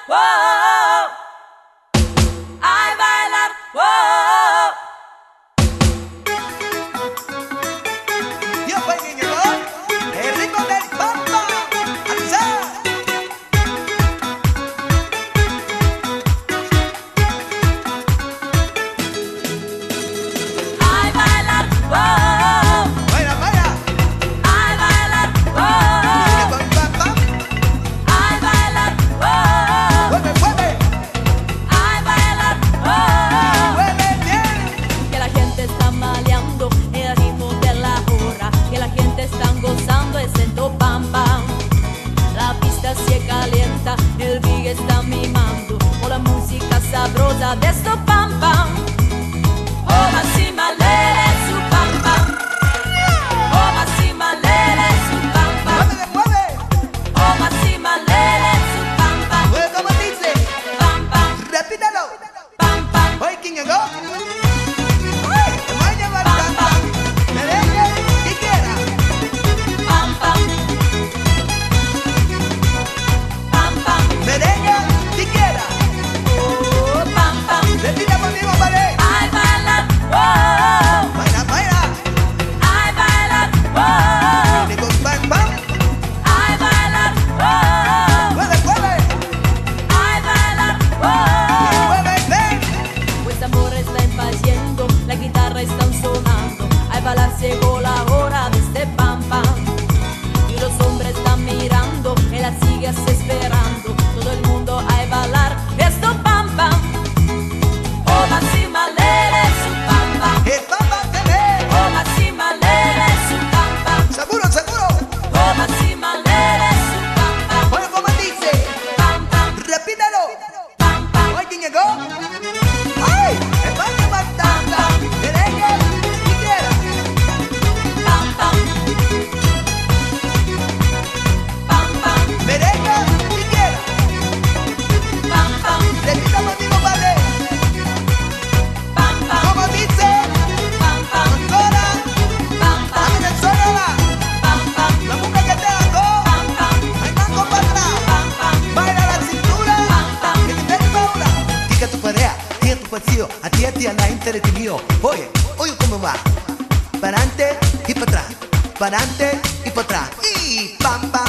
oh, ay bailar, oh. Yo fue quien llegó, el ritmo del pampa. ¡Alza! Ay bailar, oh, Baila, baila. ay bailar, oh, Pam, pam, pam. ay bailar, oh, Mueve, mueve. ay bailar, oh. Mueve bien. Que la gente está maleando el ritmo de la hora, que la gente está gozando ese pam pam. La pista se calienta, el big está mimando con la música sabrosa de esto pam pam. Oh, Massima lele su pam pam. Oh, Massima lele su pam pam. Mueve, mueve. Oh, Massima lele su pam pam. Mueve como dice. Pam pam, Repítelo. pam pam. Hoy quién llegó. Ay, vaya bastante. Merengue, quiera. Pam pam. Pam pam. Merengue, quiera. Oh, pam pam. Repita conmigo, vale. Ay bailar, oh, Baila, baila. ay bailar, oh, Digo, pam, pam. ay bailar, oh, Mueve, mueve. ay bailar, oh. Mueve, ven. Pues amor está invadiendo, la guitarra está sonando. Ay bailar llegó la hora de este pam pam. Y los hombres están mirando, y las sigues esperando. Todo el mundo a bailar esto pam pam. Oh, Massima lele su pam pam. El pam, pam, te ve. Oh, Massima lele su pam pam. Seguro, seguro. Oh, Massima lele su pam pam. Oye, como dice. Pam pam, Repítelo. pam pam. Hoy quién llegó. Ay, el baño matanda. Merengue, quiera. Pam pam. Pam pam, Merengue, quiera. pam pam, Repita conmigo, vale. pam pam, Como dice. pam pam, Ancora. pam pam, Dame el sola. pam pam, La mujer que te hago. pam pam, Ay, mango para atrás. pam pam, Baila la cintura. Pam, pam. Que te paura. Kika tu pareja, tía tu vacío. A ti, a la entretenido. Oye, oye, cómo va. Para adelante y para atrás. Para adelante y para atrás. Y pam, pam.